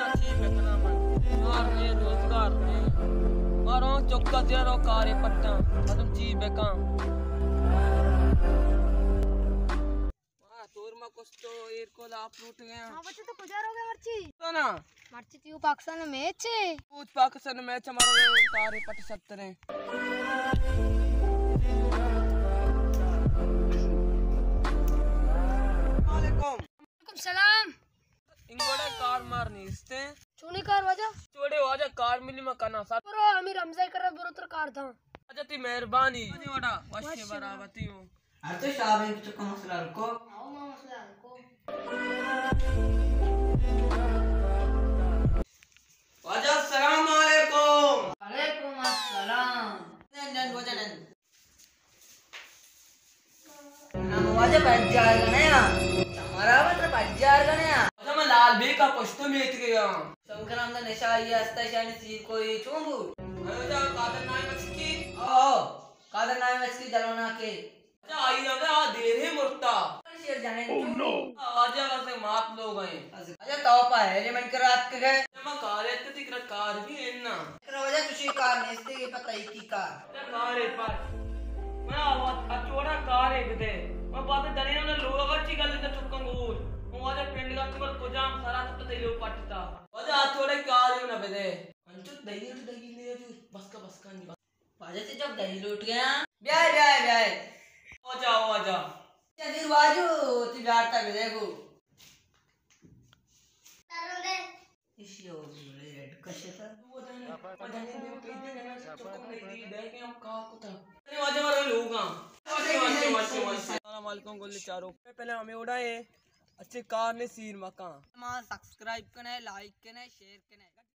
چی بکناں من؟ کار نے، روزگار نے۔ مارو چکا دیرو کارے پٹاں۔ اتم چی بکاں؟ ہاں، تور ما کچھ تو ایر کو لاپ لوٹ گیا۔ ہاں بچے، تو کجا رو گئے مرچی؟ تو نا۔ مرچی تیو پاکستان میچ ہے۔ کچھ پاکستان میچ ہمارا کارے پٹ سترے۔ السلام علیکم۔ وعلیکم السلام۔ انگوڑا کار مار نیستے۔ چونے کار واجہ؟ چوڑے واجہ کار ملی ما کنا ساتھ۔ برو ہمیں رمضان کر برو تر کار داں۔ اچھا تی مہربانی۔ وڑا وشے برابتی ہوں۔ ہر تو شاہ بین چکا مسئلہ ہلکو۔ آؤ ما مسئلہ ہلکو۔ واجہ السلام علیکم۔ وعلیکم السلام۔ نن، نن، واجہ نن۔ ہم واجہ پجار گنے آ۔ ہمارا مطلب پجار گنے آ۔ واجہ میں لال بے کا پشتو میت گیا۔ شنکرام دا نشا یہ استا شانی سیر کوئی چون بو۔ واجہ قادر نائی مچکی۔ او، قادر نائی مچکی جلونا کے۔ اچھا، آئی رندا آ دیر ہے مرتا۔ شیر جانے۔ Oh no! آ واجہ بس مات لوگ ہیں۔ اچھا، تو پا ہے، من کرات کے گئے۔ ما کار ہے، تی کرا کار بھی ہے نا۔ کرا واجہ تشی کار نیستے، یہ پتہ ہی کی کار۔ کار ہے پر۔ میں آواز اچوڑا کار ہے بدے۔ میں بات دنے نہ لوگ اگر چی گل دے چکن گول۔ میں واجہ پنڈ گا تو کجام سارا تو پتہ ہی لو پٹتا۔ واجہ اچوڑا کار ہے نہ بدے۔ انچو دہی تو دہی لے جو، بس کا، بس کا نہیں۔ واجہ سے جب دہی لوٹ گیا۔ بیائے، بیائے، بیائے۔ آ جا، آ جا۔ چدیر واجو، تی بیارتا بدے گو۔ ایشی او بڑے ریڈ کشتا۔ السلام علیکم گل چارو۔ پہلے ہمیں اڑائے اچھے کار نے سیر مکان۔ ما سبسکرائب کنے، لائک کنے، شیئر کنے۔